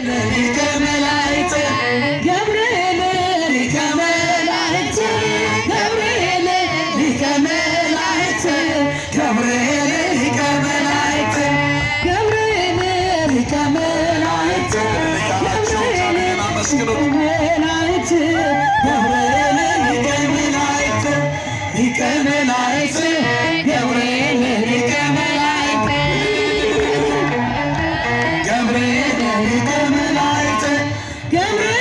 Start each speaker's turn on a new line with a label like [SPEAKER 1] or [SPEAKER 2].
[SPEAKER 1] ሊቀ መላእክት ገብርኤል ሊቀ መላእክት ገብርኤል ሊቀ መላእክት ገብርኤል ሊቀ መላእክት ገብርኤል ሊቀ መላእክት ገብርኤል መላእክት ገብርኤል ሊቀ መላእክት ሊቀ መላእክት ገብርኤል ሊቀ መላእክት ገብርኤል ሊቀ መላእክት ገብርኤል።